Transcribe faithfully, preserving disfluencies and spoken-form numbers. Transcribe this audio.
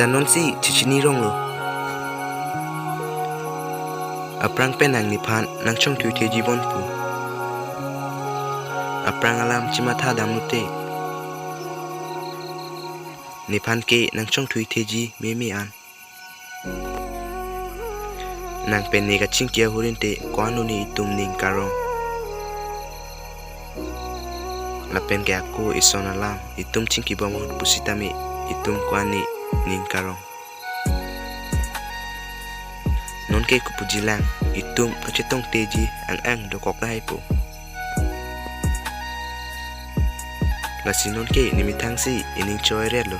Lasi nonsi chechini ronglo. Aphrang pen nang nephan nangchongthuitheji bon pu. Aphrang alam chematha damlote, nephan ke nangchongthuitheji meme an. Nang pen ne kachingki ahut ante ko-an ne itum ning karong. Lapen ke ako ison alam itum chingkibom ahut pusitame itum ko-an ne ning karong. Nonke kopuji lang, itum kachetongteji ang-ang dokok lahai po. Lasi nonke nemethangsi ining choi-retlo.